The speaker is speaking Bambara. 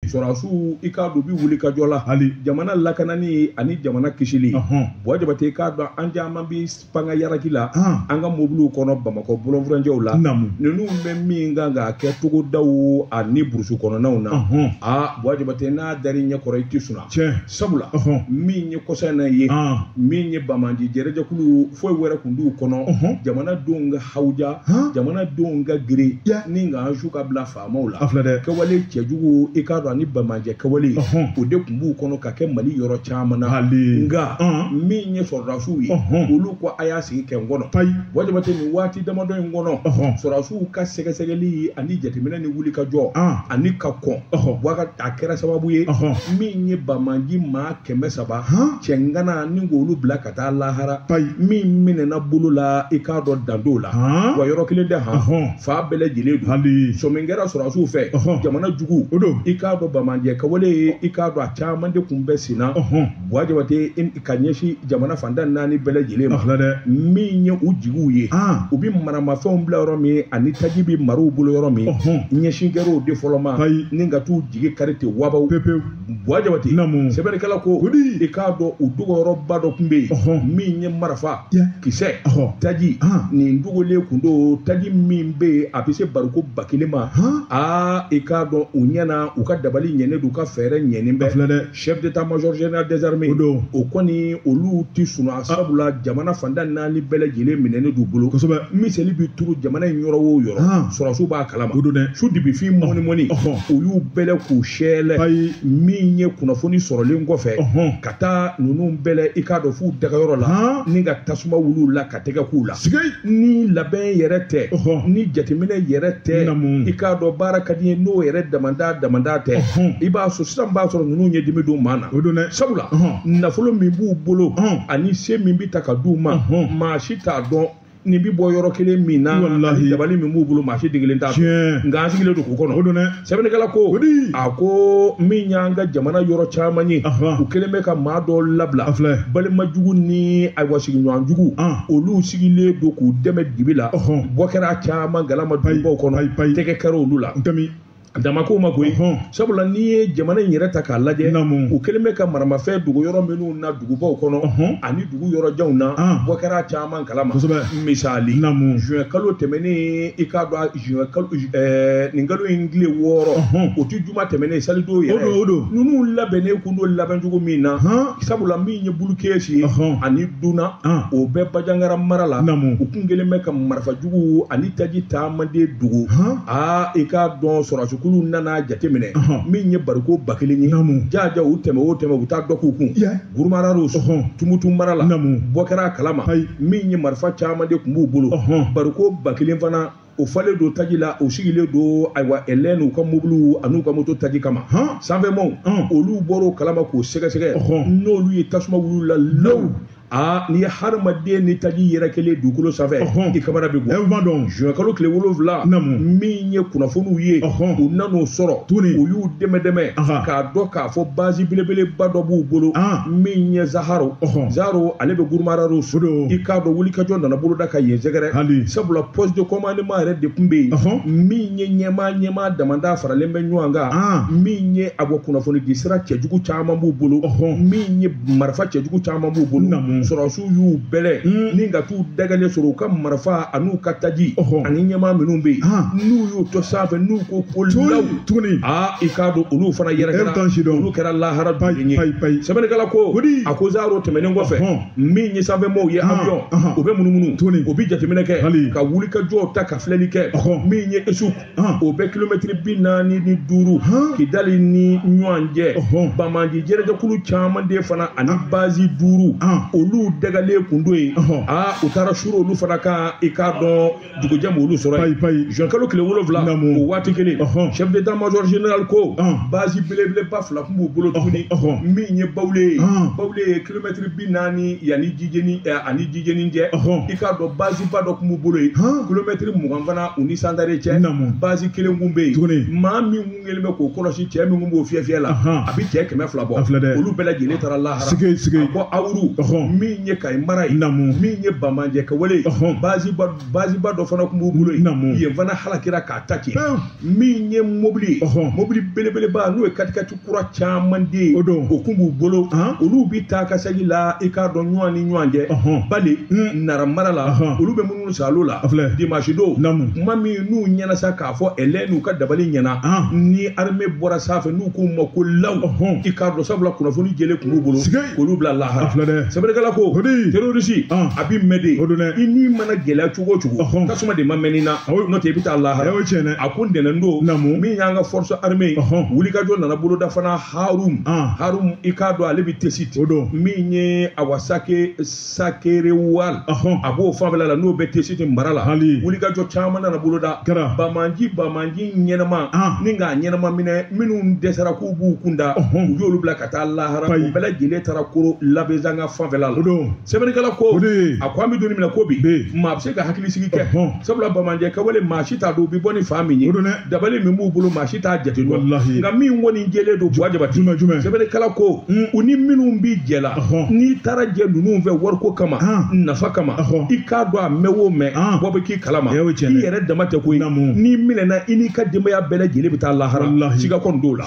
Sɔrɔdasiw i k'a dɔn u bɛ wuli ka jɔ la hali jamana lakanani ani jamana kisili. Buwa Jabate, i k'a dɔn an caman bɛ panga yaraki la an ka mobiliw kɔnɔ Bamakɔ bolonfurancɛw la. Ninnu bɛ min kan k'a kɛ togodaw ani burusu kɔnɔnaw na, aa Buwa Jabate, n'a dar'i ɲɛ kɔrɔ i tɛ sunaa. Sabula min ye kɔsa in na ye, min ye banbaanci jɛrɛjɛkulu foyi wɛrɛ kun t'u kɔnɔ, jamanadenw ka hawuja, jamanadenw ka girin ni ka su ka bila faamaw la. A filɛ dɛ. Kɛwale cɛjugu, i k'a dɔn, ani banbaancɛ kɛwale, o de tun b'u kɔnɔ ka kɛ Mali yɔrɔ caman na. Nka min ye sɔrɔdasiw ye, olu ko a y'a sigi kɛ n kɔnɔ. Buwa Jabate, nin waati damadɔ in kɔnɔ, sɔrɔdasiw ka sɛgɛsɛgɛli ani jateminɛ ni wuli ka jɔ ani ka kɔn, a kɛra sababu ye min ye banbaanci maa 300 cɛngana ni k'olu bila ka taa lahara. Min minɛna bolo la, i k'a dɔn dan t'o la. Wa yɔrɔ kelen tɛ, han, fan bɛɛ lajɛlen don. Sɔmi kɛra sɔrɔdasiw fɛ, jamana jugu, i k'a dɔn banbaancɛ kɛwale, i k'a dɔn a caman de kun bɛ sen na, Buwa Jabate, ka ɲɛsin jamana fan tan naani bɛɛ lajɛlen ma. Min ye u jigiw ye, u bɛ maramafɛnw bila yɔrɔ min ani taji bɛ mara u bolo yɔrɔ min, ɲɛsin kɛra o de fɔlɔ ma ni ka t'u jigi kari ten wabaw. Buwa Jabate, sɛbɛnnikɛla ko i k'a dɔn u dogoyɔrɔba dɔ tun bɛ yen min ye marifa kisɛ taji nin dogolen kun don. Taji min bɛ yen, a bɛ se bariko 1000 ma. Aa, i k'a dɔn u ɲɛna, u ka dabali ɲɛnen don, u ka fɛɛrɛ ɲɛnen bɛ. Chef d'état-major général des armées, o kɔni olu tɛ sunaa, sabula jamana fan tan naani bɛɛ lajɛlen minɛnen d'u bolo. Miseli bɛ turu jamana in yɔrɔ o yɔrɔ, sɔrɔdasiw b'a kalama. Su dibifin mɔni mɔni, u y'u bɛlɛ k'u sɛlɛ. Min ye kunnafoni sɔrɔlen kɔfɛ ka taa ninnu bɛlɛ, i k'a dɔn f'u dagayɔrɔ la, ni ka tasuma wuli u la ka tɛgɛ k'u la. Ni labɛn yɛrɛ tɛ, ni jateminɛ yɛrɛ tɛ, i k'a dɔn baara ka di ye n'o yɛrɛ damanda damanda tɛ. I b'a sɔrɔ sisan, b'a sɔrɔ ninnu ye dimi don maa na, sabula nafolo min b'u bolo ani se min bɛ ta ka d'u ma, maa si t'a dɔn nin bɛ bɔ yɔrɔ kelen min na, ani dabali min b'u bolo, maa si den kelen t'a dɔn. Nka an sigilen don k'u kɔnɔ. Sɛbɛnnikɛla ko, a ko min y'an ka jamana yɔrɔ caman ye, u kɛlen bɛ ka maa dɔw labila, balimajugu ni ayiwa sigiɲɔgɔnjugu, olu sigilen don k'u dɛmɛ dibi la. Bɔ kɛra caman galama dugubaw kɔnɔ, tɛgɛ kɛra olu la. Damako ma koyi, sabula n'i ye jamana in yɛrɛ ta k'a lajɛ, u kɛlen bɛ ka maramafɛn dogo yɔrɔ minnu na dugubaw kɔnɔ ani dugu yɔrɔjanw na, bɔ kɛra caman kalama. Misali, juin kalo tɛmɛnen, i k'a dɔn juin kalo nin kalo in tile 6, o tɛ juma tɛmɛnen, salidon yɛrɛ, ninnu labɛnnen kun don labɛn cogo min na, sabula min ye Bulukesi ye ani Duna, o bɛɛ Bajangara mara la, u kun kɛlen bɛ ka marifajugu ani taji taamaden dogo. Aa, i k'a dɔn sɔrɔdasikulu nana jateminɛ, min ye bariko 1000 ye jaja, u tɛmɛ o tɛmɛ, u taa dɔ k'u kun Gurumararos, Tumutu mara la. Bɔ kɛra a kalama, min ye marifa caman de tun b'u bolo, bariko 1000 fana, o falen don taji la, u sigilen don ayiwa ɛlɛ n'u ka mobiliw an'u ka moto taji kama. Sanfɛmaaw, olu bɔr'o kalama k'o sɛgɛsɛgɛ, n'olu ye tasuma wuli la law. Aa, n'i ye hadamaden ni taji yɛrɛ kelen dugukolo sanfɛ, i kamana bɛ bɔ. Juin kalo tile 7, min ye kunnafoniw ye, u nan'o sɔrɔ, u y'u dɛmɛ dɛmɛ k'a dɔn k'a fɔ base belebeleba dɔ b'u bolo min ye Zaharo. Zaharo, ale bɛ Gurumararos. I k'a dɔn wulikajɔ nana boloda ka yen sɛgɛrɛ, sabula poste de commandement yɛrɛ de tun bɛ yen, min ye ɲɛmaa ɲɛmaa damanda faralen bɛ ɲɔgɔn kan, min ye a bɔ kunnafoni di sira cɛjugu caman b'u bolo, min ye marifa cɛjugu caman b'u bolo. Sɔrɔdasiw y'u bɛlɛ ni ka t'u dagalen sɔrɔ, u ka marifa an'u ka taji ani ɲɛmaa minnu bɛ yen, n'u y'u to sanfɛ, n'u ko ko law tuguni, aa, i k'a dɔn olu fana yɛrɛ kɛra, olu kɛra lahara dugu ye. Sɛbɛnnikɛla ko, a ko Zaro tɛmɛnen kɔfɛ, min ye sanfɛmaaw ye, avion u bɛ munumunu, u bɛ jateminɛ kɛ ka wulikajɔw ta ka filɛli kɛ. Min ye Esuk, o bɛ kilomɛtiri 45 Kidali ni ɲɔgɔn cɛ, banbaanci jɛrɛjɛkulu caman de fana ani base 5, olu dagalen kun don yen. Aa, u taara suru olu fana kan, i k'a dɔn dugujɛ m'olu sɔrɔ yen. Juin kalo tile 7, o waati kelen, chef d'état-major général ko base belebeleba fila tun b'u bolo tuguni, min ye Bawule ye. Bawule ye kilomɛtiri 40 yanni Jijeni ani Jijeni cɛ. I k'a dɔn base ba dɔ tun b'u bolo yen, kilomɛtiri 20 fana u ni Santare cɛ, base kelen kun bɛ yen. Maa min kun kɛlen bɛ k'o kɔlɔsi, cɛ min kun b'o fiyɛ fiyɛ la, a bɛ cɛ 200 bɔ, olu bɛɛ lajɛlen taara lahara. A ko Awuru, Min ye Kayi mara ye, min ye Bamanjɛ kɛwale, baziba dɔ fana tun b'u bolo yen, yen fana halakira k'a ta tiɲɛ. Min ye mobili ye, mobili belebeleba n'o ye katikati kura caman de ye, o kun b'u bolo, olu bɛ taa ka segin la i k'a dɔn ɲɔgɔn ni ɲɔgɔn cɛ. Bali Nara mara la, olu bɛ minnu salo la dimanche don, kuma min n'u ɲɛna sa k'a fɔ ɛlɛ n'u ka dabali ɲɛna, ni armée bɔra sanfɛ n'u k'u ma ko law, i k'a dɔn sabula kunnafoni jɛlen tun b'u bolo k'olu bila lahara. Sɛbɛnnikɛla ko terroriste a b'i mɛn de, i ni mana gɛlɛya cogo o cogo, tasuma de ma mɛn i na, n'o tɛ i bɛ taa lahara. A ko ntɛnɛn don, min y'an ka force armée wulikajɔ nana boloda fana Harum, Harum i k'a dɔn ale bɛ Tessit, min ye awa Sakerewal, a b'o fanfɛla la n'o bɛ Tessit mara la. Wulikajɔ caman nana boloda bamanji ɲɛnama ni k'a ɲɛnama minɛ, minnu dɛsɛra k'u b'u kunda, u y'olu bila ka taa lahara. O bɛɛ lajɛlen taara koro Labezanga fanfɛla la. Sɛbɛnnikɛla ko a ko an bɛ don min na ko bi, maa bɛ se ka hakili sigi kɛ, sabula bamanjɛ kɛwale maa si t'a dɔn u bɛ bɔ ni fan min ye, dabali min b'u bolo maa si t'a jate dɔn. Nka min kɔni jɛlen don Buwa Jabate, sɛbɛnnikɛla ko u ni minnu b'i jɛ la, n'i taara jɛ ninnu fɛ wariko kama, nafa kama, i k'a dɔn a mɛn o mɛn bɔ bɛ k'i kalama, i yɛrɛ dama tɛ koyi, n'i minɛna i n'i ka denbaya bɛɛ lajɛlen bɛ taa lahara, siga kɔni t'o la.